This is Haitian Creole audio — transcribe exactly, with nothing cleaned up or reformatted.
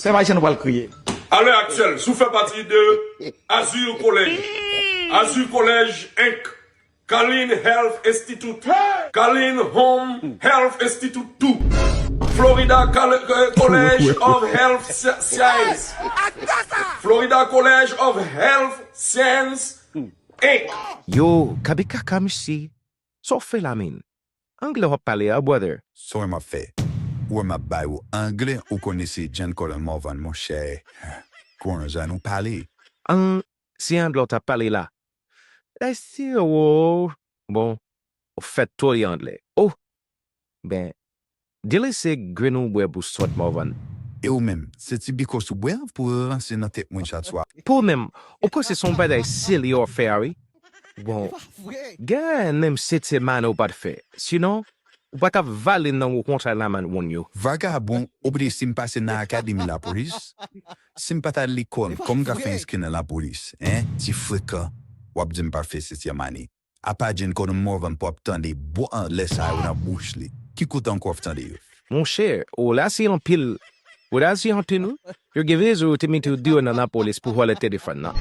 Pèp ayisyen nou pral kriye. À l'heure actuelle, si w fè pati de Azur College, Azur College Inc, Kalin Health Institute, Kalin Home Health Institute two, Florida Col- euh, College of Health Sci- Science, Florida College of Health Science Inc. Yo, kabe kaka mesye. Sa w fè la, man? Anglè w ap pale a, brother? Sa w wè m ap fè? Ou wè m ap bay ou anglè, ou konnen se John Colin Morvan, monchè. Kouran jan nou pale. An, se anglè w t ap pale la. Daysi, wo. Bon, ou fèt twò li anglè. Oh! Ben, delese grenn ou bwè pou sòt Morvan. E ou menm, se ti bikòs ou bwè pou ranse nan tèt mwen chak swa. Pou ou menm, ou panse se yon bagay serye w ap fè a wi? Bon, gen menm se ti mane ou pa t fè. Sinon, ou pa t ap vale nan wo kontra laman moun yo. Vagabon, ou bliye si m pase nan akademi lapolis? Si m pa t al lekòl, kòman m ka fè enskri nan lapolis? Hein? Ti frekan, w ap di m pa fè se ti mane. Apa John Colin Morvan pou ap tande bò anlè sa yo nan bouch li. Ki kote ankò w ap tande yo? Monchè, ou la se anpil. Ou la se anpil wi. Yo gen rezon yo te mete w deyò nan lapolis pou vòlè telefòn nan.